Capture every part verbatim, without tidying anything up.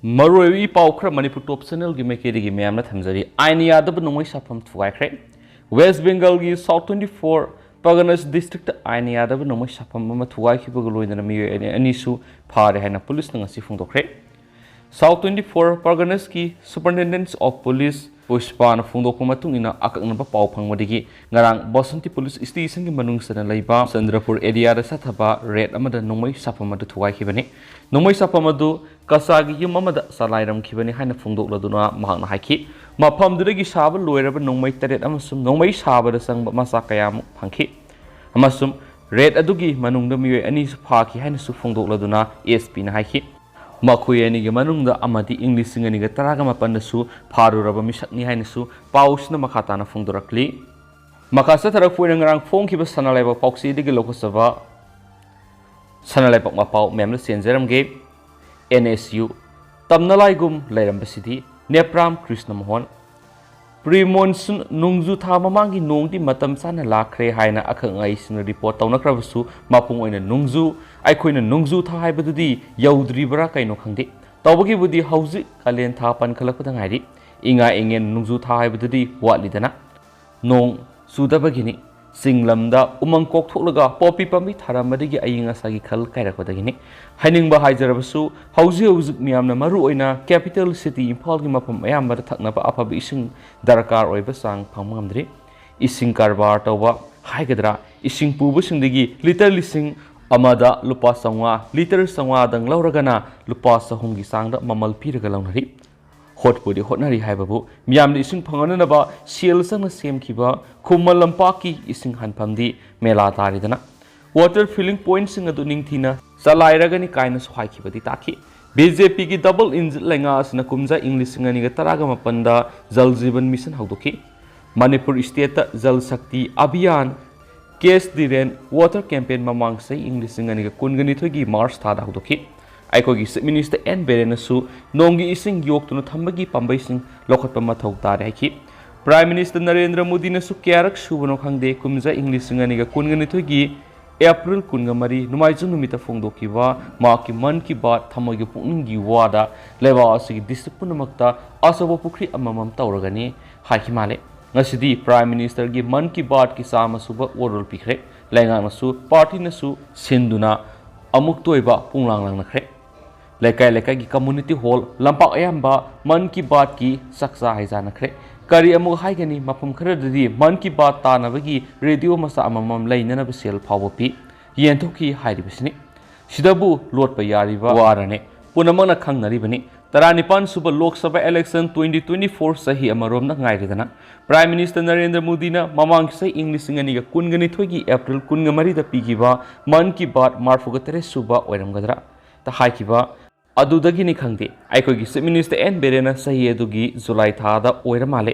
ꯃꯔꯨꯑꯣꯏꯕ ꯏ ꯄꯥꯎ ꯈꯔ ꯃꯅꯤꯄꯨꯔ ꯇꯣꯞ ꯆꯦꯅꯦꯜꯒꯤ ꯃꯥꯏꯀꯩꯗꯒꯤ ꯃꯌꯥꯝꯅ ꯊꯝꯖꯔꯤ꯫ ꯑꯥꯏꯟ ꯌꯥꯗꯕ ꯅꯣꯡꯃꯩ ꯁꯥꯐꯝ ꯊꯨꯒꯥꯏꯈ꯭ꯔꯦ꯫ ꯋꯦꯁ ꯕꯦꯡꯒꯜꯒꯤ south twenty four Parganas district ꯑꯥꯏꯟ ꯌꯥꯗꯕ ꯅꯣꯡꯃꯩ ꯁꯥꯐꯝ ꯑꯃ ꯊꯨꯒꯥꯏꯈꯤꯕꯒ ꯂꯣꯏꯅꯅ ꯃꯤꯑꯣꯏ ꯑꯅꯤ, ꯑꯅꯤꯁꯨ ꯐꯥꯔꯦ ꯍꯥꯏꯅ ꯄꯨꯂꯤꯁꯅ ꯉꯁꯤ ꯐꯣꯡꯗꯣꯛꯈ꯭ꯔꯦ꯫ ꯁꯥꯎꯠ ꯇ꯭ꯋꯦꯟꯇꯤ ꯐꯣꯔ ꯄꯔꯒꯅꯁꯀꯤ ꯁꯨꯄꯔꯤꯟꯇꯦꯟꯗꯦꯟꯁ ꯑꯣꯐ ꯄꯨꯂꯤꯁ ꯄꯨꯁꯄꯥꯅ ꯐꯣꯡꯗꯣꯛꯄ ꯃꯇꯨꯡ ꯏꯟꯅ, ꯑꯀꯛꯅꯕ ꯄꯥꯎ ꯐꯪꯕꯗꯒꯤ ꯉꯔꯥꯡ ꯕꯁꯟꯇꯤ ꯄꯨꯂꯤꯁ ꯁ꯭ꯇꯦꯁꯟꯒꯤ ꯃꯅꯨꯡ ꯆꯟꯅ ꯂꯩꯕ ꯆꯟꯗ꯭ꯔꯄꯨꯔ ꯑꯦꯔꯤꯌꯥꯗ ꯆꯠꯊꯕ ꯔꯦꯗ ꯑꯃꯗ ꯅꯣꯡꯃꯩ ꯁꯥꯐꯝ ꯑꯗꯨ ꯊꯨꯒꯥꯏꯈꯤꯕꯅꯤ꯫ ꯅꯣꯡꯃꯩ ꯁꯥꯐꯝ ꯑꯗꯨ ꯀꯆꯥꯒꯤ ꯌꯨꯝ ꯑꯃꯗ ꯆꯂꯥꯏꯔꯝꯈꯤꯕꯅꯤ ꯍꯥꯏꯅ ꯐꯣꯡꯗꯣꯛꯂꯗꯨꯅ ꯃꯍꯥꯛꯅ ꯍꯥꯏꯈꯤ꯫ ꯃꯐꯝꯗꯨꯗꯒꯤ ꯁꯥꯕ ꯂꯣꯏꯔꯕ ꯅꯣꯡꯃꯩ ꯇꯔꯦꯠ ꯑꯃꯁꯨꯡ ꯅꯣꯡꯃꯩ ꯁꯥꯕꯗ ꯆꯪꯕ ꯃꯆꯥꯛ ꯀꯌꯥ ꯑꯃ ꯐꯪꯈꯤ, ꯑꯃꯁꯨꯡ ꯔꯦꯗ ꯑꯗꯨꯒꯤ ꯃꯅꯨꯡꯗ ꯃꯤꯑꯣꯏ ꯑꯅꯤꯁꯨ ꯐꯥꯈꯤ ꯍꯥꯏꯅꯁꯨ ꯐꯣꯡꯗꯣꯛꯂꯗꯨꯅ ꯑꯦꯁ ꯄꯤꯅ ꯍꯥꯏꯈꯤ꯫ ꯃꯈꯣꯏ ꯑꯅꯤꯒꯤ ꯃꯅꯨꯡꯗ ꯑꯃꯗꯤ ꯏꯪ ꯂꯤꯁꯤꯡ ꯑꯅꯤꯒ ꯇꯔꯥꯒ ꯃꯥꯄꯟꯗꯁꯨ ꯐꯥꯔꯨꯔꯕ ꯃꯤꯁꯛꯅꯤ ꯍꯥꯏꯅꯁꯨ ꯄꯥꯎꯁꯤꯅ ꯃꯈꯥ ꯇꯥꯅ ꯐꯣꯡꯗꯣꯔꯛꯂꯤ꯫ ꯃꯈꯥ ꯆꯠꯊꯔꯛꯄ ꯑꯣꯏꯅ ꯉꯔꯥꯡ ꯐꯣꯡꯈꯤꯕ ꯁꯅꯥ ꯂꯩꯕꯥꯛ ꯄꯥꯎꯆꯦꯗꯒꯤ ꯂꯧꯈꯠꯆꯕ ꯁꯅꯥ ꯂꯩꯕꯥꯛ ꯃꯄꯥꯎ ꯃꯌꯥꯝꯅ ꯆꯦꯟꯖꯔꯝꯒꯦ꯫ ꯑꯦꯟ ꯑꯦꯁ ꯌꯨ, ꯇꯝꯅ ꯂꯥꯏꯒꯨꯝ ꯂꯩꯔꯝꯕꯁꯤꯗꯤ ꯅꯦꯄ꯭ꯔꯥꯝ ꯀ꯭ꯔꯤꯁꯅ ꯃꯣꯍꯟ꯫ ꯄ꯭ꯔꯤ ꯃꯣꯟꯁꯨꯟ ꯅꯣꯡꯖꯨ ꯊꯥ ꯃꯃꯥꯡꯒꯤ ꯅꯣꯡꯗꯤ ꯃꯇꯝ ꯆꯥꯅ ꯂꯥꯛꯈ꯭ꯔꯦ ꯍꯥꯏꯅ ꯑꯈꯪ ꯑꯍꯩꯁꯤꯡꯅ ꯔꯤꯄꯣꯔꯠ ꯇꯧꯅꯈ꯭ꯔꯕꯁꯨ, ꯃꯄꯨꯡ ꯑꯣꯏꯅ ꯅꯣꯡꯖꯨ, ꯑꯩꯈꯣꯏꯅ ꯅꯣꯡꯖꯨ ꯊꯥ ꯍꯥꯏꯕꯗꯨꯗꯤ ꯌꯧꯗ꯭ꯔꯤꯕ꯭ꯔꯥ ꯀꯩꯅꯣ ꯈꯪꯗꯦ꯫ ꯇꯧꯕꯒꯤꯕꯨꯗꯤ ꯍꯧꯖꯤꯛ ꯀꯥꯂꯦꯟ ꯊꯥ ꯄꯟꯈꯠꯂꯛꯄꯗ ꯉꯥꯏꯔꯤ꯫ ꯏꯉꯥ ꯏꯉꯦꯟ ꯅꯣꯡꯖꯨ ꯊꯥ ꯍꯥꯏꯕꯗꯨꯗꯤ ꯋꯥꯠꯂꯤꯗꯅ꯫ ꯅꯣꯡ ꯆꯨꯗꯕꯒꯤꯅꯤ꯫ ꯆꯤꯡ ꯂꯝꯗ ꯎꯃꯪ ꯀꯣꯛꯊꯣꯛꯂꯒ ꯄꯣꯄꯤ ꯄꯥꯝꯕꯤ ꯊꯥꯔꯝꯕꯗꯒꯤ ꯑꯏꯪ ꯑꯁꯥꯒꯤ ꯈꯜ ꯀꯥꯏꯔꯛꯄꯗꯒꯤꯅꯤ꯫ ꯍꯥꯏꯅꯤꯡꯕ ꯍꯥꯏꯖꯔꯕꯁꯨ, ꯍꯧꯖꯤꯛ ꯍꯧꯖꯤꯛ ꯃꯤꯌꯥꯝꯅ ꯃꯔꯨ ꯑꯣꯏꯅ ꯀꯦꯄꯤꯇꯦꯜ ꯁꯤꯇꯤ ꯏꯝꯐꯥꯜꯒꯤ ꯃꯐꯝ ꯑꯌꯥꯝꯕꯗ ꯊꯛꯅꯕ ꯑꯐꯕ ꯏꯁꯤꯡ ꯗꯔꯀꯥꯔ ꯑꯣꯏꯕ ꯆꯥꯡ ꯐꯪꯕ ꯉꯝꯗ꯭ꯔꯤ꯫ ꯏꯁꯤꯡ ꯀꯔꯕꯥꯔ ꯇꯧꯕ ꯍꯥꯏꯒꯗ꯭ꯔꯥ, ꯏꯁꯤꯡ ꯄꯨꯕꯁꯤꯡꯗꯒꯤ ꯂꯤꯇꯔ ꯂꯤꯁꯤꯡ ꯑꯃꯗ ꯂꯨꯄꯥ ꯆꯥꯝꯃꯉꯥ, ꯂꯤꯇꯔ ꯆꯥꯝꯃꯉꯥꯗꯪ ꯂꯧꯔꯒꯅ ꯂꯨꯄꯥ ꯆꯍꯨꯝꯒꯤ ꯆꯥꯡꯗ ꯃꯃꯜ ꯄꯤꯔꯒ ꯂꯧꯅꯔꯤ꯫ ꯍꯣꯠꯄꯨꯗꯤ ꯍꯣꯠꯅꯔꯤ ꯍꯥꯏꯕꯕꯨ, ꯃꯤꯌꯥꯝꯅ ꯏꯁꯤꯡ ꯐꯪꯍꯟꯅꯅꯕ ꯁꯦꯜ ꯆꯪꯅ ꯁꯦꯝꯈꯤꯕ ꯈꯨꯃꯟ ꯂꯝꯄꯥꯛꯀꯤ ꯏꯁꯤꯡ ꯍꯟꯐꯝꯗꯤ ꯃꯦꯂꯥ ꯇꯥꯔꯤꯗꯅ, ꯋꯥꯇꯔ ꯐꯤꯂꯤꯡ ꯄꯣꯏꯟꯠꯁꯤꯡ ꯑꯗꯨ ꯅꯤꯡꯊꯤꯅ ꯆꯂꯥꯏꯔꯒꯅꯤ ꯀꯥꯏꯅꯁꯨ ꯍꯥꯏꯈꯤꯕꯗꯤ ꯇꯥꯈꯤ꯫ ꯕꯤ ꯖꯦ ꯄꯤꯒꯤ ꯗꯕꯜ ꯏꯟꯖꯤꯟ ꯂꯩꯉꯥꯛ ꯑꯁꯤꯅ ꯀꯨꯝꯖꯥ ꯏꯪ ꯂꯤꯁꯤꯡ ꯑꯅꯤꯒ ꯇꯔꯥꯒ ꯃꯥꯄꯟꯗ ꯖꯜ ꯖꯤꯕꯟ ꯃꯤꯁꯟ ꯍꯧꯗꯣꯛꯈꯤ꯫ ꯃꯅꯤꯄꯨꯔ ꯁ꯭ꯇꯦꯠꯇ ꯖꯜ ꯁꯛꯇꯤ ꯑꯚꯤꯌꯥꯟ, ꯀꯦꯆ ꯗꯤ ꯔꯦꯟ, ꯋꯥꯇꯔ ꯀꯦꯝꯄꯦꯟ ꯃꯃꯥꯡ ꯆꯍꯤ ꯏꯪ ꯂꯤꯁꯤꯡ ꯑꯅꯤꯒ ꯀꯨꯟꯒ ꯅꯤꯊꯣꯏꯒꯤ ꯃꯥꯔꯆ ꯊꯥꯗ ꯍꯧꯗꯣꯛꯈꯤ꯫ ꯑꯩꯈꯣꯏꯒꯤ ꯆꯤꯐ ꯃꯤꯅꯤꯁꯇꯔ ꯑꯦꯟ ꯕꯤꯔꯦꯟꯅꯁꯨ ꯅꯣꯡꯒꯤ ꯏꯁꯤꯡ ꯌꯣꯛꯇꯨꯅ ꯊꯝꯕꯒꯤ ꯄꯥꯝꯕꯩꯁꯤꯡ ꯂꯧꯈꯠꯄ ꯃꯊꯧ ꯇꯥꯔꯦ ꯍꯥꯏꯈꯤ꯫ ꯄ꯭ꯔꯥꯏꯝ ꯃꯤꯅꯤꯁꯇꯔ ꯅꯔꯦꯟꯗ꯭ꯔ ꯃꯣꯗꯤꯅꯁꯨ ꯀꯌꯥꯔꯛ ꯁꯨꯕꯅꯣ ꯈꯪꯗꯦ, ꯀꯨꯝꯖꯥ ꯏꯪ ꯂꯤꯁꯤꯡ ꯑꯅꯤꯒ ꯀꯨꯟꯒ ꯅꯤꯊꯣꯏꯒꯤ ꯑꯦꯄ꯭ꯔꯤꯜ ꯀꯨꯟꯒ ꯃꯔꯤ ꯅꯣꯡꯃꯥꯏꯖꯤꯡ ꯅꯨꯃꯤꯠꯇ ꯐꯣꯡꯗꯣꯛꯈꯤꯕ ꯃꯍꯥꯛꯀꯤ ꯃꯟ ꯀꯤ ꯕꯥꯠ ꯊꯃꯣꯏꯒꯤ ꯄꯨꯛꯅꯤꯡꯒꯤ ꯋꯥꯗ ꯂꯩꯕꯥꯛ ꯑꯁꯤꯒꯤ ꯗꯤꯁꯇ꯭ꯔꯤꯛ ꯄꯨꯝꯅꯃꯛꯇ ꯑꯆꯧꯕ ꯄꯨꯈ꯭ꯔꯤ ꯑꯃꯃꯝ ꯇꯧꯔꯒꯅꯤ ꯍꯥꯏꯈꯤ ꯃꯥꯜꯂꯦ꯫ ꯉꯁꯤꯗꯤ ꯄ꯭ꯔꯥꯏꯝ ꯃꯤꯅꯤꯁꯇꯔꯒꯤ ꯃꯟ ꯀꯤ ꯕꯥꯠꯀꯤ ꯆꯥꯝꯃ ꯁꯨꯕ ꯋꯥꯔꯣꯜ ꯄꯤꯈ꯭ꯔꯦ꯫ ꯂꯩꯉꯥꯛꯅꯁꯨ ꯄꯥꯔꯇꯤꯅꯁꯨ ꯁꯤꯟꯗꯨꯅ ꯑꯃꯨꯛꯇ ꯑꯣꯏꯕ ꯄꯨꯡꯂꯥꯡ ꯂꯥꯡꯅꯈ꯭ꯔꯦ꯫ ꯂꯩꯀꯥꯏ ꯂꯩꯀꯥꯏꯒꯤ ꯀꯝꯃ꯭ꯌꯨꯅꯤꯇꯤ ꯍꯣꯜ, ꯂꯝꯄꯥꯛ ꯑꯌꯥꯝꯕ ꯃꯟ ꯀꯤ ꯕꯥꯠꯀꯤ ꯆꯥꯛꯆꯥ ꯍꯩꯖꯥꯟꯅꯈ꯭ꯔꯦ꯫ ꯀꯔꯤ ꯑꯃꯨꯛ ꯍꯥꯏꯒꯅꯤ, ꯃꯐꯝ ꯈꯔꯗꯗꯤ ꯃꯟ ꯀꯤ ꯕꯥꯠ ꯇꯥꯅꯕꯒꯤ ꯔꯦꯗꯤꯑꯣ ꯃꯆꯥ ꯑꯃꯃꯝ ꯂꯩꯅꯅꯕ ꯁꯦꯜ ꯐꯥꯎꯕ ꯄꯤ, ꯌꯦꯟꯊꯣꯛꯈꯤ ꯍꯥꯏꯔꯤꯕꯁꯤꯅꯤ꯫ ꯁꯤꯗꯕꯨ ꯂꯣꯠꯄ ꯌꯥꯔꯤꯕ ꯋꯥꯔꯅꯦ, ꯄꯨꯝꯅꯃꯛꯅ ꯈꯪꯅꯔꯤꯕꯅꯤ꯫ ꯇꯔꯥꯅꯤꯄꯥꯟ ꯁꯨꯕ Lok Sabha election twenty twenty-four ꯆꯍꯤ ꯑꯃꯔꯣꯝꯗ ꯉꯥꯏꯔꯦꯗꯅ꯫ ꯄ꯭ꯔꯥꯏꯝ ꯃꯤꯅꯤꯁꯇꯔ ꯅꯔꯦꯟꯗ꯭ꯔ ꯃꯣꯗꯤꯅ ꯃꯃꯥꯡ ꯆꯍꯤ ꯏꯪ ꯂꯤꯁꯤꯡ ꯑꯅꯤꯒ ꯀꯨꯟꯒ ꯅꯤꯊꯣꯏꯒꯤ ꯑꯦꯄ꯭ꯔꯤꯜ ꯀꯨꯟꯒ ꯃꯔꯤꯗ ꯄꯤꯈꯤꯕ ꯃꯟ ꯀꯤ ꯕꯥꯠ ꯃꯔꯤꯐꯨꯒ ꯇꯔꯦꯠ ꯁꯨꯕ ꯑꯣꯏꯔꯝꯒꯗ꯭ꯔꯥ ꯇ ꯍꯥꯏꯈꯤꯕ ꯑꯗꯨꯗꯒꯤꯅꯤ ꯈꯪꯗꯦ, ꯑꯩꯈꯣꯏꯒꯤ ꯆꯤꯐ ꯃꯤꯅꯤꯁꯇꯔ ꯑꯦꯟ ꯕꯤꯔꯦꯟꯅ ꯆꯍꯤ ꯑꯗꯨꯒꯤ ꯖꯨꯂꯥꯏ ꯊꯥꯗ ꯑꯣꯏꯔ ꯃꯥꯜꯂꯦ,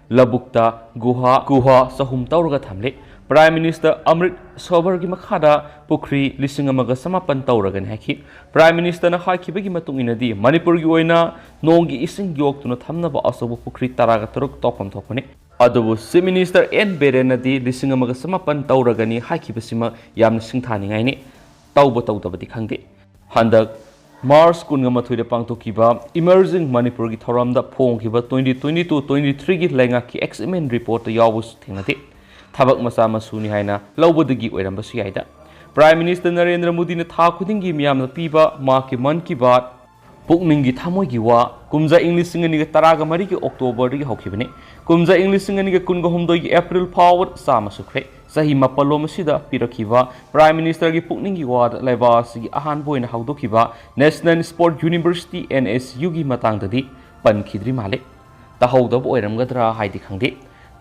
ꯂꯧꯕꯨꯛꯇ ꯒꯨꯍꯥ, ꯒꯨꯍꯥ ꯆꯍꯨꯝ ꯇꯧꯔꯒ ꯊꯝꯂꯦ꯫ ꯄ꯭ꯔꯥꯏꯝ ꯃꯤꯅꯤꯁꯇꯔ ꯑꯃ꯭ꯔꯤꯠ ꯁꯣꯚꯔꯒꯤ ꯃꯈꯥꯗ ꯄꯨꯈ꯭ꯔꯤ ꯂꯤꯁꯤꯡ ꯑꯃꯒ ꯆꯃꯥꯄꯟ ꯇꯧꯔꯒꯅꯤ ꯍꯥꯏꯈꯤ꯫ ꯄ꯭ꯔꯥꯏꯝ ꯃꯤꯅꯤꯁꯇꯔꯅ ꯍꯥꯏꯈꯤꯕꯒꯤ ꯃꯇꯨꯡ ꯏꯟꯅꯗꯤ ꯃꯅꯤꯄꯨꯔꯒꯤ ꯑꯣꯏꯅ ꯅꯣꯡꯒꯤ ꯏꯁꯤꯡ ꯌꯣꯛꯇꯨꯅ ꯊꯝꯅꯕ ꯑꯆꯧꯕ ꯄꯨꯈ꯭ꯔꯤ ꯇꯔꯥꯒ ꯇꯔꯨꯛ ꯇꯧꯐꯝ ꯊꯣꯛꯄꯅꯤ꯫ ꯑꯗꯨꯕꯨ ꯆꯤꯐ ꯃꯤꯅꯤꯁꯇꯔ ꯑꯦꯟ ꯕꯤꯔꯦꯟꯅꯗꯤ ꯂꯤꯁꯤꯡ ꯑꯃꯒ ꯆꯃꯥꯄꯟ ꯇꯧꯔꯒꯅꯤ ꯍꯥꯏꯈꯤꯕꯁꯤꯃ ꯌꯥꯝꯅ ꯁꯤꯡꯊꯥꯅꯤꯡꯉꯥꯏꯅꯤ꯫ ꯇꯧꯕ ꯇꯧꯗꯕꯗꯤ ꯈꯪꯗꯦ꯫ ꯍꯟꯗꯛ ꯃꯥꯔꯆ ꯀꯨꯟꯒ ꯃꯥꯊꯣꯏꯗ ꯄꯥꯡꯊꯣꯛꯈꯤꯕ ꯏꯃꯔꯖꯤꯡ ꯃꯅꯤꯄꯨꯔꯒꯤ ꯊꯧꯔꯝꯗ ꯐꯣꯡꯈꯤꯕ twenty twenty-two twenty-three ꯒꯤ ꯂꯩꯉꯥꯛꯀꯤ ꯑꯦꯆꯤꯞꯃꯦꯟ ꯔꯤꯄꯣꯔꯠꯇ ꯌꯥꯎꯕꯁꯨ ꯊꯦꯡꯅꯗꯦ꯫ ꯊꯕꯛ ꯃꯆꯥ ꯃꯁꯨꯅꯤ ꯍꯥꯏꯅ ꯂꯧꯕꯗꯒꯤ ꯑꯣꯏꯔꯝꯕꯁꯨ ꯌꯥꯏꯗ꯫ ꯄ꯭ꯔꯥꯏꯝ ꯃꯤꯅꯤꯁꯇꯔ ꯅꯔꯦꯟꯗ꯭ꯔ ꯃꯣꯗꯤꯅ ꯊꯥ ꯈꯨꯗꯤꯡꯒꯤ ꯃꯤꯌꯥꯝꯅ ꯄꯤꯕ ꯃꯍꯥꯛꯀꯤ ꯃꯟ ꯀꯤ ꯕꯥꯠ ꯄꯨꯛꯅꯤꯡꯒꯤ ꯊꯃꯣꯏꯒꯤ ꯋꯥ ꯀꯨꯝꯖꯥ ꯏꯪ ꯂꯤꯁꯤꯡ ꯑꯅꯤꯒ ꯇꯔꯥꯒ ꯃꯔꯤꯒꯤ ꯑꯣꯛꯇꯣꯕꯔꯗꯒꯤ ꯍꯧꯈꯤꯕꯅꯤ꯫ ꯀꯨꯝꯖꯥ ꯏꯪ ꯂꯤꯁꯤꯡ ꯑꯅꯤꯒ ꯀꯨꯟꯒ ꯍꯨꯝꯗꯣꯏꯒꯤ ꯑꯦꯄ꯭ꯔꯤꯜ ꯐꯥꯎꯕ ꯆꯥꯝꯃ ꯁꯨꯈ꯭ꯔꯦ꯫ ꯆꯍꯤ ꯃꯥꯄꯜꯂꯣꯝ ꯑꯁꯤꯗ ꯄꯤꯔꯛꯈꯤꯕ ꯄ꯭ꯔꯥꯏꯝ ꯃꯤꯅꯤꯁꯇꯔꯒꯤ ꯄꯨꯛꯅꯤꯡꯒꯤ ꯋꯥꯗ ꯂꯩꯕꯥꯛ ꯑꯁꯤꯒꯤ ꯑꯍꯥꯟꯕ ꯑꯣꯏꯅ ꯍꯧꯗꯣꯛꯈꯤꯕ ꯅꯦꯁꯅꯦꯜ ꯁ꯭ꯄꯣꯔꯠ ꯌꯨꯅꯤꯚꯔꯁꯤꯇꯤ, NSU ꯒꯤ ꯃꯇꯥꯡꯗꯗꯤ ꯄꯟꯈꯤꯗ꯭ꯔꯤ ꯃꯥꯜꯂꯦ꯫ ꯇꯥꯍꯧꯗꯕ ꯑꯣꯏꯔꯝꯒꯗ꯭ꯔꯥ ꯍꯥꯏꯗꯤ ꯈꯪꯗꯦ꯫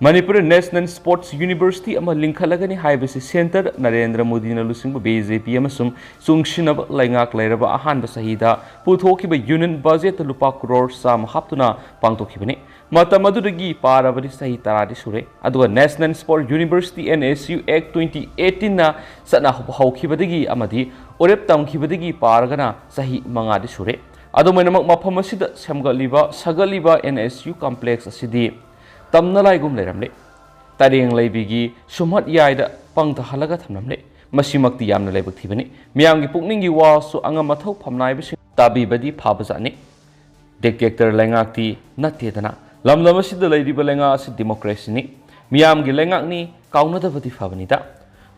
ꯃꯅꯤꯄꯨꯔ ꯅꯦꯁꯅꯦꯜ ꯁ꯭ꯄꯣꯔꯠꯁ ꯌꯨꯅꯤꯚꯔꯁꯤꯇꯤ ꯑꯃ ꯂꯤꯡꯈꯠꯂꯒꯅꯤ ꯍꯥꯏꯕꯁꯤ ꯁꯦꯟꯇꯔ ꯅꯔꯦꯟꯗ꯭ꯔ ꯃꯣꯗꯤꯅ ꯂꯨꯆꯤꯡꯕ BJP ꯑꯃꯁꯨꯡ ꯆꯨꯡꯁꯤꯟꯅꯕ ꯂꯩꯉꯥꯛ ꯂꯩꯔꯕ ꯑꯍꯥꯟꯕ ꯆꯍꯤꯗ ꯄꯨꯊꯣꯛꯈꯤꯕ ꯌꯨꯅꯤꯌꯟ ꯕꯖꯦꯠꯇ ꯂꯨꯄꯥ ꯀ꯭ꯔꯣꯔ ꯆꯥꯝꯃ ꯍꯥꯞꯇꯨꯅ ꯄꯥꯡꯊꯣꯛꯈꯤꯕꯅꯤ꯫ ꯃꯇꯝ ꯑꯗꯨꯗꯒꯤ ꯄꯥꯔꯕꯗꯤ ꯆꯍꯤ ꯇꯔꯥꯗꯤ ꯁꯨꯔꯦ꯫ ꯑꯗꯨꯒ National Sport University, NSU Act twenty eighteen ꯅ ꯆꯠꯅ ꯍꯧꯈꯤꯕꯗꯒꯤ ꯑꯃꯗꯤ ꯎꯔꯦꯞ ꯇꯝꯈꯤꯕꯗꯒꯤ ꯄꯥꯔꯒꯅ ꯆꯍꯤ ꯃꯉꯥꯗꯤ ꯁꯨꯔꯦ꯫ ꯑꯗꯨꯃꯥꯏꯅꯃꯛ ꯃꯐꯝ ꯑꯁꯤꯗ ꯁꯦꯝꯒꯠꯂꯤꯕ, ꯁꯥꯒꯠꯂꯤꯕ NSU complex ꯑꯁꯤꯗꯤ ꯇꯝꯅ ꯂꯥꯏꯒꯨꯝ ꯂꯩꯔꯝꯂꯦ꯫ ꯇꯔꯦꯡ ꯂꯩꯕꯤꯒꯤ ꯁꯨꯝꯍꯠ ꯌꯥꯏꯗ ꯄꯪꯊꯍꯜꯂꯒ ꯊꯝꯂꯝꯂꯦ꯫ ꯃꯁꯤꯃꯛꯇꯤ ꯌꯥꯝꯅ ꯂꯥꯏꯕꯛ ꯊꯤꯕꯅꯤ꯫ ꯃꯤꯌꯥꯝꯒꯤ ꯄꯨꯛꯅꯤꯡꯒꯤ ꯋꯥꯁꯨ ꯑꯉꯝ ꯑꯊꯧ ꯐꯝꯅꯥꯏꯕꯁꯤꯡ ꯇꯥꯕꯤꯕꯗꯤ ꯐꯥꯕꯖꯥꯠꯅꯤ꯫ Dictator ꯂꯩꯉꯥꯛꯇꯤ ꯅꯠꯇꯦꯗꯅ꯫ ꯂꯝꯗꯝ ꯑꯁꯤꯗ ꯂꯩꯔꯤꯕ ꯂꯩꯉꯥꯛ ꯑꯁꯤ democracyꯅꯤ, ꯃꯤꯌꯥꯝꯒꯤ ꯂꯩꯉꯥꯛꯅꯤ, ꯀꯥꯎꯅꯗꯕꯗꯤ ꯐꯕꯅꯤꯗ꯫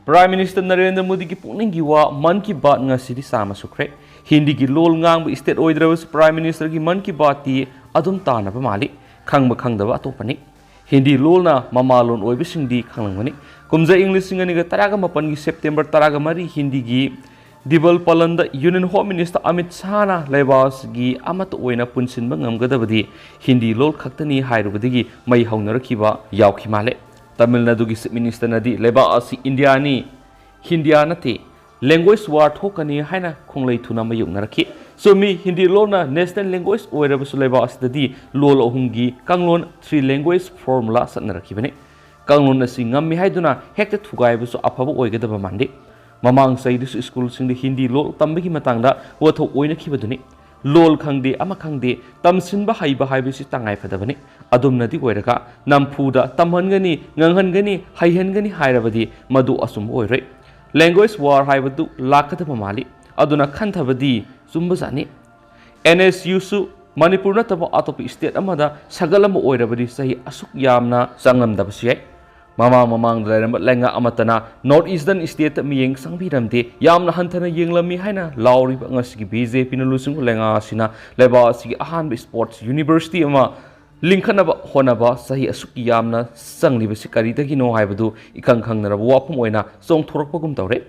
Prime Minister ꯅꯔꯦꯟꯗ꯭ꯔ ꯃꯣꯗꯤꯒꯤ ꯄꯨꯛꯅꯤꯡꯒꯤ ꯋꯥ꯫ ꯃꯟ ꯀꯤ ꯕꯥꯠ ꯉꯁꯤꯗꯤ ꯆꯥꯝꯃ ꯁꯨꯈ꯭ꯔꯦ꯫ ꯍꯤꯟꯗꯤꯒꯤ ꯂꯣꯜ ꯉꯥꯡꯕ state ꯑꯣꯏꯗ꯭ꯔꯕꯁꯨ Prime Ministerꯒꯤ ꯃꯟ ꯀꯤ ꯕꯥꯠꯇꯤ ꯑꯗꯨꯝ ꯇꯥꯅꯕ ꯃꯥꯜꯂꯤ꯫ ꯈꯪꯕ ꯈꯪꯗꯕ ꯑꯇꯣꯞꯄꯅꯤ꯫ ꯍꯤꯟꯗꯤ ꯂꯣꯜꯅ ꯃꯃꯥꯂꯣꯟ ꯑꯣꯏꯕꯁꯤꯡꯗꯤ ꯈꯪꯂꯝꯒꯅꯤ꯫ ꯀꯨꯝꯖꯥ ꯏꯪ ꯂꯤꯁꯤꯡ ꯑꯅꯤꯒ ꯇꯔꯥꯒ ꯃꯥꯄꯟꯒꯤ September ꯇꯔꯥꯒ ꯃꯔꯤ ꯍꯤꯟꯗꯤꯒꯤ ꯗꯤꯕꯜ ꯄꯂꯟꯗ Union Home Minister ꯑꯃꯤꯠ ꯁꯥꯍꯅ ꯂꯩꯕꯥꯛ ꯑꯁꯤꯒꯤ ꯑꯃꯠꯇ ꯑꯣꯏꯅ ꯄꯨꯟꯁꯤꯟꯕ ꯉꯝꯒꯗꯕꯗꯤ ꯍꯤꯟꯗꯤ ꯂꯣꯜ ꯈꯛꯇꯅꯤ ꯍꯥꯏꯔꯨꯕꯗꯒꯤ ꯃꯩ ꯍꯧꯅꯔꯛꯈꯤꯕ ꯌꯥꯎꯈꯤ ꯃꯥꯜꯂꯦ꯫ ꯇꯥꯃꯤꯜ ꯅꯥꯗꯨꯒꯤ Chief Ministerꯅꯗꯤ ꯂꯩꯕꯥꯛ ꯑꯁꯤ ꯏꯟꯗꯤꯌꯥꯅꯤ, ꯍꯤꯟꯗꯤꯌꯥ ꯅꯠꯇꯦ, language war ꯊꯣꯛꯀꯅꯤ ꯍꯥꯏꯅ ꯈꯣꯡꯂꯩ ꯊꯨꯅ ꯃꯥꯌꯣꯛꯅꯔꯛꯈꯤ꯫ ꯆꯨꯝꯃꯤ, ꯍꯤꯟꯗꯤ ꯂꯣꯟꯅ national language ꯑꯣꯏꯔꯕꯁꯨ ꯂꯩꯕꯥꯛ ꯑꯁꯤꯗꯗꯤ ꯂꯣꯜ ꯑꯍꯨꯝꯒꯤ ꯀꯥꯡꯂꯣꯟ, three language formula ꯆꯠꯅꯔꯛꯈꯤꯕꯅꯤ꯫ ꯀꯥꯡꯂꯣꯟ ꯑꯁꯤ ꯉꯝꯃꯤ ꯍꯥꯏꯗꯨꯅ ꯍꯦꯛꯇ ꯊꯨꯒꯥꯏꯕꯁꯨ ꯑꯐꯕ ꯑꯣꯏꯒꯗꯕ ꯃꯥꯟꯗꯦ꯫ ꯃꯃꯥꯡ ꯆꯍꯤꯗꯁꯨ ꯁ꯭ꯀꯨꯜꯁꯤꯡꯗ ꯍꯤꯟꯗꯤ ꯂꯣꯜ ꯇꯝꯕꯒꯤ ꯃꯇꯥꯡꯗ ꯋꯥꯊꯣꯛ ꯑꯣꯏꯅꯈꯤꯕꯗꯨꯅꯤ꯫ ꯂꯣꯜ ꯈꯪꯗꯦ, ꯑꯃ ꯈꯪꯗꯦ, ꯇꯝꯁꯤꯟꯕ ꯍꯩꯕ ꯍꯥꯏꯕꯁꯤ ꯇꯉꯥꯏ ꯐꯗꯕꯅꯤ꯫ ꯑꯗꯨꯝꯅꯗꯤ ꯑꯣꯏꯔꯒ ꯅꯝꯐꯨꯗ ꯇꯝꯍꯟꯒꯅꯤ, ꯉꯥꯡꯍꯟꯒꯅꯤ, ꯍꯩꯍꯟꯒꯅꯤ ꯍꯥꯏꯔꯕꯗꯤ ꯃꯗꯨ ꯑꯆꯨꯝꯕ ꯑꯣꯏꯔꯣꯏ꯫ Language war ꯍꯥꯏꯕꯗꯨ ꯂꯥꯛꯀꯗꯕ ꯃꯥꯜꯂꯤ꯫ ꯑꯗꯨꯅ ꯈꯟꯊꯕꯗꯤ ꯆꯨꯝꯕꯖꯥꯠꯅꯤ꯫ NSUꯁꯨ ꯃꯅꯤꯄꯨꯔ ꯅꯠꯇꯕ ꯑꯇꯣꯞꯄ state ꯑꯃꯗ ꯁꯒꯠ ꯑꯃ ꯑꯣꯏꯔꯕꯗꯤ ꯆꯍꯤ ꯑꯁꯨꯛ ꯌꯥꯝꯅ ꯆꯪꯂꯝꯗꯕꯁꯨ ꯌꯥꯏ꯫ ꯃꯃꯥꯡ ꯃꯃꯥꯡꯗ ꯂꯩꯔꯝꯕ ꯂꯩꯉꯥꯛ ꯑꯃꯠꯇꯅ North Eastern stateꯇ ꯃꯤꯠꯌꯦꯡ ꯆꯪꯕꯤꯔꯝꯗꯦ, ꯌꯥꯝꯅ ꯍꯟꯊꯅ ꯌꯦꯡꯂꯝꯃꯤ ꯍꯥꯏꯅ ꯂꯥꯎꯔꯤꯕ ꯉꯁꯤꯒꯤ BJPꯅ ꯂꯨꯆꯤꯡꯕ ꯂꯩꯉꯥꯛ ꯑꯁꯤꯅ ꯂꯩꯕꯥꯛ ꯑꯁꯤꯒꯤ ꯑꯍꯥꯟꯕ sports university ꯑꯃ ꯂꯤꯡꯈꯠꯅꯕ ꯍꯣꯠꯅꯕ ꯆꯍꯤ ꯑꯁꯨꯛꯀꯤ ꯌꯥꯝꯅ ꯆꯪꯂꯤꯕꯁꯤ ꯀꯔꯤꯗꯒꯤꯅꯣ ꯍꯥꯏꯕꯗꯨ ꯏꯈꯪ ꯈꯪꯅꯔꯕ ꯋꯥꯐꯝ ꯑꯣꯏꯅ ꯆꯣꯡꯊꯣꯔꯛꯄꯒꯨꯝ ꯇꯧꯔꯦ꯫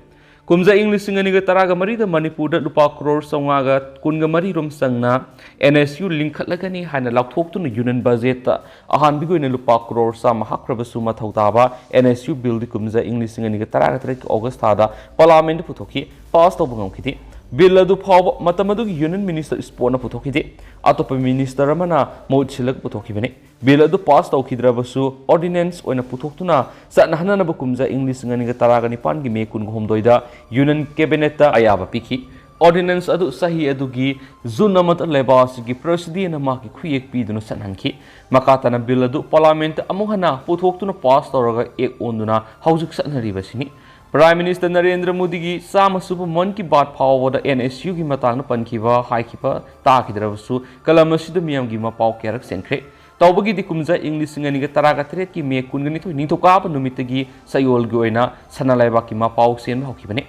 ꯀꯨꯝꯖꯥ ꯏꯪ ꯂꯤꯁꯤꯡ ꯑꯅꯤꯒ ꯇꯔꯥꯒ ꯃꯔꯤꯗ ꯃꯅꯤꯄꯨꯔꯗ ꯂꯨꯄꯥ ꯀ꯭ꯔꯣꯔ ꯆꯥꯝꯃꯉꯥꯒ ꯀꯨꯟꯒ ꯃꯔꯤ ꯔꯣꯝ ꯆꯪꯅ NSU ꯂꯤꯡꯈꯠꯂꯒꯅꯤ ꯍꯥꯏꯅ ꯂꯥꯎꯊꯣꯛꯇꯨꯅ Union budgetꯇ ꯑꯍꯥꯟꯕꯒꯤ ꯑꯣꯏꯅ ꯂꯨꯄꯥ ꯀ꯭ꯔꯣꯔ ꯆꯥꯝꯃ ꯍꯥꯞꯈ꯭ꯔꯕꯁꯨ ꯃꯊꯧ ꯇꯥꯕ NSU billꯗꯤ ꯀꯨꯝꯖꯥ ꯏꯪ ꯂꯤꯁꯤꯡ ꯑꯅꯤꯒ ꯇꯔꯥꯒ ꯇꯔꯦꯠꯀꯤ August ꯊꯥꯗ Parliamentꯇ ꯄꯨꯊꯣꯛꯈꯤ, pass ꯇꯧꯕ ꯉꯝꯈꯤꯗꯦ꯫ Bill ꯑꯗꯨ ꯐꯥꯎꯕ ꯃꯇꯝ ꯑꯗꯨꯒꯤ Union Minister Spotꯅ ꯄꯨꯊꯣꯛꯈꯤꯗꯦ꯫ ꯑꯇꯣꯞꯄ minister ꯑꯃꯅ ꯃꯍꯨꯠ ꯁꯤꯜꯂꯒ ꯄꯨꯊꯣꯛꯈꯤꯕꯅꯤ꯫ Bill ꯑꯗꯨ pass ꯇꯧꯈꯤꯗ꯭ꯔꯕꯁꯨ ordinance ꯑꯣꯏꯅ ꯄꯨꯊꯣꯛꯇꯨꯅ ꯆꯠꯅꯍꯟꯅꯅꯕ ꯀꯨꯝꯖꯥ ꯏꯪ ꯂꯤꯁꯤꯡ ꯑꯅꯤꯒ ꯇꯔꯥꯒ ꯅꯤꯄꯥꯟꯒꯤ May ꯀꯨꯟꯍꯨꯝꯗꯣꯏꯗ Union Cabinetꯇ ꯑꯌꯥꯕ ꯄꯤꯈꯤ꯫ Ordinance ꯑꯗꯨ ꯆꯍꯤ ꯑꯗꯨꯒꯤ June ꯑꯃꯗ ꯂꯩꯕꯥꯛ ꯑꯁꯤꯒꯤ Presidentꯅ ꯃꯍꯥꯛꯀꯤ ꯈꯨꯠꯌꯦꯛ ꯄꯤꯗꯨꯅ ꯆꯠꯍꯟꯈꯤ꯫ ꯃꯈꯥ ꯇꯥꯅ Bill ꯑꯗꯨ Parliamentꯇ ꯑꯃꯨꯛ ꯍꯟꯅ ꯄꯨꯊꯣꯛꯇꯨꯅ pass ꯇꯧꯔꯒ Act ꯑꯣꯟꯗꯨꯅ ꯍꯧꯖꯤꯛ ꯆꯠꯅꯔꯤꯕꯁꯤꯅꯤ꯫ Prime Minister ꯅꯔꯦꯟꯗ꯭ꯔ ꯃꯣꯗꯤꯒꯤ ꯆꯥꯝꯃ ꯁꯨꯕ ꯃꯟ ꯀꯤ ꯕꯥꯠ ꯐꯥꯎꯕꯗ ꯑꯦꯟ ꯑꯦꯁ ꯌꯨꯒꯤ ꯃꯇꯥꯡꯗ ꯄꯟꯈꯤꯕ ꯍꯥꯏꯈꯤꯕ ꯇꯥꯈꯤꯗ꯭ꯔꯕꯁꯨ, ꯀꯂꯝ ꯑꯁꯤꯗ ꯃꯤꯌꯥꯝꯒꯤ ꯃꯄꯥꯎ ꯀꯌꯥꯔꯛ ꯆꯦꯟꯈ꯭ꯔꯦ꯫ ꯇꯧꯕꯒꯤꯗꯤ ꯀꯨꯝꯖꯥ ꯏꯪ ꯂꯤꯁꯤꯡ ꯑꯅꯤꯒ ꯇꯔꯥꯒ ꯇꯔꯦꯠꯀꯤ ꯃꯦ ꯀꯨꯟꯒ ꯅꯤꯊꯣꯏ ꯅꯤꯡꯊꯧꯀꯥꯕ ꯅꯨꯃꯤꯠꯇꯒꯤ ꯆꯌꯣꯜꯒꯤ ꯑꯣꯏꯅ ꯁꯅꯥ ꯂꯩꯕꯥꯛꯀꯤ ꯃꯄꯥꯎ ꯆꯦꯟꯕ ꯍꯧꯈꯤꯕꯅꯤ꯫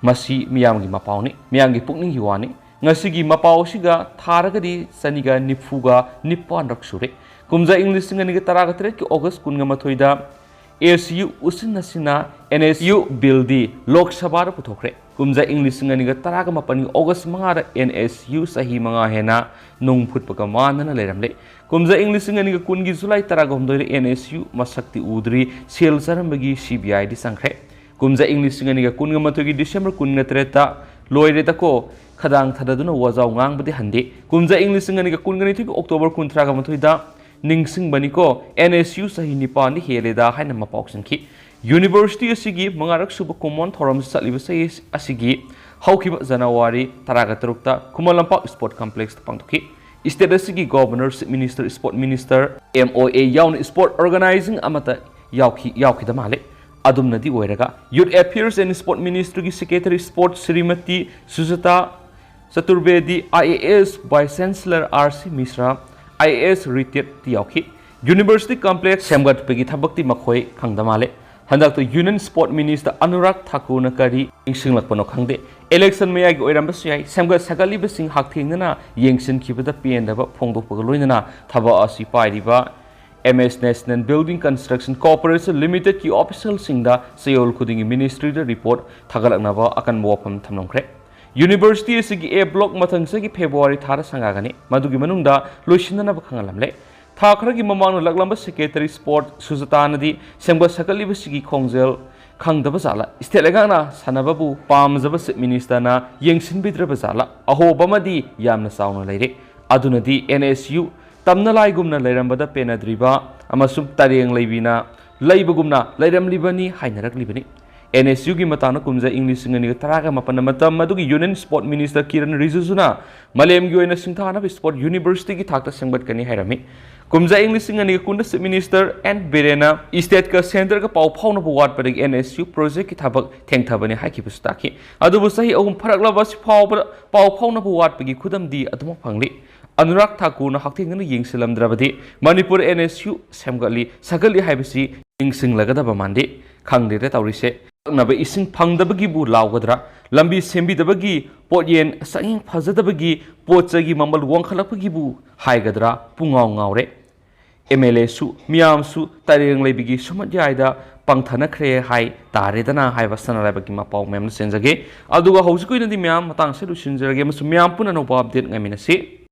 ꯃꯁꯤ ꯃꯤꯌꯥꯝꯒꯤ ꯃꯄꯥꯎꯅꯤ, ꯃꯤꯌꯥꯝꯒꯤ ꯄꯨꯛꯅꯤꯡꯒꯤ ꯋꯥꯅꯤ꯫ ꯉꯁꯤꯒꯤ ꯃꯄꯥꯎ ꯑꯁꯤꯒ ꯊꯥꯔꯒꯗꯤ ꯆꯅꯤꯒ ꯅꯤꯐꯨꯒ ꯅꯤꯄꯥꯟꯔꯛ ꯁꯨꯔꯦ꯫ ꯀꯨꯝꯖꯥ ꯏꯪ ꯂꯤꯁꯤꯡ ꯑꯅꯤꯒ ꯇꯔꯥꯒ ꯇꯔꯦꯠꯀꯤ ꯑꯣꯒꯁ ꯀꯨꯟꯒ ꯃꯥꯊꯣꯏꯗ ꯑꯦ ꯁꯤ ꯌꯨ ꯎꯆꯤꯟ ꯅꯥꯆꯤꯟꯅ ꯑꯦꯟ ꯑꯦꯁ ꯌꯨ ꯕꯤꯜꯗꯤ ꯂꯣꯛ ꯁꯚꯥꯗ ꯄꯨꯊꯣꯛꯈ꯭ꯔꯦ꯫ ꯀꯨꯝꯖꯥ ꯏꯪ ꯂꯤꯁꯤꯡ ꯑꯅꯤꯒ ꯇꯔꯥꯒ ꯃꯥꯄꯟꯒꯤ ꯑꯣꯒꯁ ꯃꯉꯥꯗ ꯑꯦꯟ ꯑꯦꯁ ꯌꯨ ꯆꯍꯤ ꯃꯉꯥ ꯍꯦꯟꯅ ꯅꯨꯡ ꯐꯨꯠꯄꯒ ꯃꯥꯟꯅꯅ ꯂꯩꯔꯝꯂꯦ꯫ ꯀꯨꯝꯖꯥ ꯏꯪ ꯂꯤꯁꯤꯡ ꯑꯅꯤꯒ ꯀꯨꯟꯒꯤ ꯖꯨꯂꯥꯏ ꯇꯔꯥꯒ ꯍꯨꯝꯗꯣꯏꯗ ꯑꯦꯟ ꯑꯦꯁ ꯌꯨ ꯃꯁꯛꯇꯤ ꯎꯗ꯭ꯔꯤ ꯁꯦꯜ ꯆꯥꯔꯝꯕꯒꯤ ꯁꯤ ꯕꯤ ꯑꯥꯏꯗꯤ ꯆꯪꯈ꯭ꯔꯦ꯫ ꯀꯨꯝꯖꯥ ꯏꯪ ꯂꯤꯁꯤꯡ ꯑꯅꯤꯒ ꯀꯨꯟꯒ ꯃꯥꯊꯣꯏꯒꯤ ꯗꯤꯁꯦꯝꯕꯔ ꯀꯨꯟꯒ ꯇꯔꯦꯠꯇ ꯂꯣꯏꯔꯦꯗꯀꯣ, ꯈꯗꯥꯡ ꯊꯥꯗꯗꯨꯅ ꯋꯥꯖꯥꯎ ꯉꯥꯡꯕꯗꯤ ꯍꯟꯗꯦ꯫ ꯀꯨꯝꯖꯥ ꯏꯪ ꯂꯤꯁꯤꯡ ꯑꯅꯤꯒ ꯀꯨꯟꯒ ꯅꯤꯊꯣꯏꯒꯤ ꯑꯣꯛꯇꯣꯕꯔ ꯀꯨꯟꯊ꯭ꯔꯥꯒ ꯃꯥꯊꯣꯏꯗ ꯅꯤꯡꯁꯤꯡꯕꯅꯤꯀꯣ, ꯑꯦꯟ ꯑꯦꯁ ꯌꯨ ꯆꯍꯤ ꯅꯤꯄꯥꯟꯗꯤ ꯍꯦꯜꯂꯦꯗ ꯍꯥꯏꯅ ꯃꯄꯥꯎ ꯆꯦꯟꯈꯤ꯫ ꯌꯨꯅꯤꯚꯔꯁꯤꯇꯤ ꯑꯁꯤꯒꯤ ꯃꯉꯥꯔꯛ ꯁꯨꯕ ꯀꯨꯝꯑꯣꯟ ꯊꯧꯔꯝ ꯆꯠꯂꯤꯕ ꯆꯍꯤ ꯑꯁꯤꯒꯤ ꯍꯧꯈꯤꯕ ꯖꯅꯋꯥꯔꯤ ꯇꯔꯥꯒ ꯇꯔꯨꯛꯇ ꯈꯨꯃꯟ ꯂꯝꯄꯥꯛ ꯁ꯭ꯄꯣꯔꯠ ꯀꯝꯄ꯭ꯂꯦꯛꯁꯇ ꯄꯥꯡꯊꯣꯛꯈꯤ꯫ ꯁ꯭ꯇꯦꯠ ꯑꯁꯤꯒꯤ governor, chief minister, sport minister, M O A ꯌꯥꯎꯅ ꯁ꯭ꯄꯣꯔꯠ ꯑꯣꯔꯒꯅꯥꯏꯖꯤꯡ ꯑꯃꯠꯇ ꯌꯥꯎꯈꯤ, ꯌꯥꯎꯈꯤꯗ ꯃꯥꯜꯂꯦ꯫ ꯑꯗꯨꯝꯅꯗꯤ ꯑꯣꯏꯔꯒ Youth Affairs and Sport Ministryꯒꯤ secretary sport Srimati Sujata Chaturvedi, I A S vice chancellor R C Mishra, I A ꯑꯦꯁ ꯔꯤꯇꯥꯌꯔꯗꯤ ꯌꯥꯎꯈꯤ꯫ ꯌꯨꯅꯤꯚꯔꯁꯤꯇꯤ ꯀꯝꯄ꯭ꯂꯦꯛꯁ ꯁꯦꯝꯒꯠꯄꯒꯤ ꯊꯕꯛꯇꯤ ꯃꯈꯣꯏ ꯈꯪꯗ ꯃꯥꯜꯂꯦ꯫ ꯍꯟꯗꯛꯇ ꯌꯨꯅꯤꯌꯟ ꯁ꯭ꯄꯣꯔꯠ ꯃꯤꯅꯤꯁꯇꯔ ꯑꯅꯨꯔꯥꯒ ꯊꯥꯀꯨꯔꯅ ꯀꯔꯤ ꯅꯤꯡꯁꯤꯡꯂꯛꯄꯅꯣ ꯈꯪꯗꯦ꯫ ꯏꯂꯦꯛꯁꯟ ꯃꯌꯥꯒꯤ ꯑꯣꯏꯔꯝꯕꯁꯨ ꯌꯥꯏ꯫ ꯁꯦꯝꯒꯠ ꯁꯥꯒꯠꯂꯤꯕꯁꯤꯡ ꯍꯛꯊꯦꯡꯅꯅ ꯌꯦꯡꯁꯤꯟꯈꯤꯕꯗ ꯄꯦꯟꯗꯕ ꯐꯣꯡꯗꯣꯛꯄꯒ ꯂꯣꯏꯅꯅ ꯊꯕꯛ ꯑꯁꯤ ꯄꯥꯏꯔꯤꯕ ꯑꯦꯝ ꯑꯦꯁ National Building Construction Corporation Limitedꯀꯤ ꯑꯣꯐꯤꯁꯤꯌꯦꯜꯁꯤꯡꯗ ꯆꯌꯣꯜ ꯈꯨꯗꯤꯡꯒꯤ ꯃꯤꯅꯤꯁꯇ꯭ꯔꯤꯗ ꯔꯤꯄꯣꯔꯠ ꯊꯥꯒꯠꯂꯛꯅꯕ ꯑꯀꯟꯕ ꯋꯥꯐꯝ ꯊꯝꯂꯝꯈ꯭ꯔꯦ꯫ ꯌꯨꯅꯤꯚꯔꯁꯤꯇꯤ ꯑꯁꯤꯒꯤ ꯑꯦ ꯕ꯭ꯂꯣꯛ ꯃꯊꯪ ꯆꯍꯤꯒꯤ ꯐꯦꯕ꯭ꯔꯨꯋꯥꯔꯤ ꯊꯥꯗ ꯁꯪꯒꯥꯒꯅꯤ꯫ ꯃꯗꯨꯒꯤ ꯃꯅꯨꯡꯗ ꯂꯣꯏꯁꯤꯟꯅꯅꯕ ꯈꯪꯍꯜꯂꯝꯂꯦ꯫ ꯊꯥ ꯈꯔꯒꯤ ꯃꯃꯥꯡꯗ ꯂꯥꯛꯂꯝꯕ ꯁꯦꯀ꯭ꯔꯦꯇꯔꯤ ꯁ꯭ꯄꯣꯔꯠ ꯁꯨꯖꯥꯇꯥꯅꯗꯤ ꯁꯦꯝꯒꯠ ꯁꯥꯒꯠꯂꯤꯕꯁꯤꯒꯤ ꯈꯣꯡꯖꯦꯜ ꯈꯪꯗꯕ ꯖꯥꯠꯂ? ꯁ꯭ꯇꯦꯠ ꯂꯩꯉꯥꯛꯅ ꯁꯥꯟꯅꯕꯕꯨ ꯄꯥꯝꯖꯕ ꯆꯤꯐ ꯃꯤꯅꯤꯁꯇꯔꯅ ꯌꯦꯡꯁꯤꯟꯕꯤꯗ꯭ꯔꯕ ꯖꯥꯠꯂ? ꯑꯍꯣꯕ ꯑꯃꯗꯤ ꯌꯥꯝꯅ ꯆꯥꯎꯅ ꯂꯩꯔꯦ꯫ ꯑꯗꯨꯅꯗꯤ ꯑꯦꯟ ꯑꯦꯁ ꯌꯨ ꯇꯝꯅ ꯂꯥꯏꯒꯨꯝꯅ ꯂꯩꯔꯝꯕꯗ ꯄꯦꯟꯅꯗ꯭ꯔꯤꯕ ꯑꯃꯁꯨꯡ ꯇꯔꯦꯡ ꯂꯩꯕꯤꯅ ꯂꯩꯕꯒꯨꯝꯅ ꯂꯩꯔꯝꯂꯤꯕꯅꯤ ꯍꯥꯏꯅꯔꯛꯂꯤꯕꯅꯤ꯫ ꯑꯦꯟ ꯑꯦꯁ ꯌꯨꯒꯤ ꯃꯇꯥꯡꯗ ꯀꯨꯝꯖꯥ ꯏꯪ ꯂꯤꯁꯤꯡ ꯑꯅꯤꯒ ꯇꯔꯥꯒ ꯃꯥꯄꯟ ꯃꯇꯝ ꯑꯗꯨꯒꯤ ꯌꯨꯅꯤꯌꯟ ꯁ꯭ꯄꯣꯔꯠ ꯃꯤꯅꯤꯁꯇꯔ ꯀꯤꯔꯟ ꯔꯤꯖꯤꯖꯨꯅ ꯃꯥꯂꯦꯝꯒꯤ ꯑꯣꯏꯅ ꯁꯤꯡꯊꯥꯅꯕ ꯁ꯭ꯄꯣꯔꯠ ꯌꯨꯅꯤꯚꯔꯁꯤꯇꯤꯒꯤ ꯊꯥꯛꯇ ꯁꯦꯝꯒꯠꯀꯅꯤ ꯍꯥꯏꯔꯝꯃꯤ꯫ ꯀꯨꯝꯖꯥ ꯏꯪ ꯂꯤꯁꯤꯡ ꯑꯅꯤꯒ ꯀꯨꯟꯗ Chief Minister N ꯕꯤꯔꯦꯟꯅ stateꯀ centreꯒ ꯄꯥꯎ ꯐꯥꯎꯅꯕ ꯋꯥꯠꯄꯗꯒꯤ NSU projectꯀꯤ ꯊꯕꯛ ꯊꯦꯡꯊꯕꯅꯤ ꯍꯥꯏꯈꯤꯕꯁꯨ ꯇꯥꯈꯤ꯫ ꯑꯗꯨꯕꯨ ꯆꯍꯤ ꯑꯍꯨꯝ ꯐꯥꯔꯛꯂꯕ ꯁꯤ ꯐꯥꯎꯕꯗ ꯄꯥꯎ ꯐꯥꯎꯅꯕ ꯋꯥꯠꯄꯒꯤ ꯈꯨꯗꯝꯗꯤ ꯑꯗꯨꯃꯛ ꯐꯪꯂꯤ꯫ ꯑꯅꯨꯔꯥꯒ ꯊꯥꯀꯨꯔꯅ ꯍꯛꯊꯦꯡꯅꯅ ꯌꯦꯡꯁꯤꯜꯂꯝꯗ꯭ꯔꯕꯗꯤ ꯃꯅꯤꯄꯨꯔ NSU ꯁꯦꯝꯒꯠꯂꯤ, ꯁꯥꯒꯠꯂꯤ ꯍꯥꯏꯕꯁꯤ ꯅꯤꯡꯁꯤꯡꯂꯒꯗꯕ ꯃꯥꯟꯗꯦ꯫ ꯈꯪꯗꯦꯗ ꯇꯧꯔꯤꯁꯦ꯫ ꯊꯛꯅꯕ ꯏꯁꯤꯡ ꯐꯪꯗꯕꯒꯤꯕꯨ ꯂꯥꯎꯒꯗ꯭ꯔꯥ? ꯂꯝꯕꯤ ꯁꯦꯝꯕꯤꯗꯕꯒꯤ, ꯄꯣꯠꯌꯦꯟ ꯆꯥꯡꯌꯦꯡ ꯐꯖꯗꯕꯒꯤ, ꯄꯣꯠ ꯆꯩꯒꯤ ꯃꯃꯜ ꯋꯥꯡꯈꯠꯂꯛꯄꯒꯤꯕꯨ ꯍꯥꯏꯒꯗ꯭ꯔꯥ? ꯄꯨꯡꯉꯥꯎ ꯉꯥꯎꯔꯦ꯫ MLAꯁꯨ, ꯃꯤꯌꯥꯝꯁꯨ ꯇꯔꯦꯡ ꯂꯩꯕꯤꯒꯤ ꯁꯨꯃꯠ ꯌꯥꯏꯗ ꯄꯪꯊꯅꯈ꯭ꯔꯦ ꯍꯥꯏ ꯇꯥꯔꯦꯗꯅ ꯍꯥꯏꯕ ꯁꯅꯥ ꯂꯩꯕꯥꯛꯀꯤ ꯃꯄꯥꯎ ꯃꯌꯥꯝꯅ ꯆꯦꯟꯖꯒꯦ꯫ ꯑꯗꯨꯒ ꯍꯧꯖꯤꯛꯀꯤ ꯑꯣꯏꯅꯗꯤ ꯃꯌꯥꯝ ꯃꯇꯥꯡꯁꯦ ꯂꯣꯏꯁꯤꯟꯖꯔꯒꯦ ꯑꯃꯁꯨꯡ ꯃꯌꯥꯝ ꯄꯨꯟꯅ ꯑꯅꯧꯕ update ꯉꯥꯏꯃꯤꯟꯅꯁꯤ꯫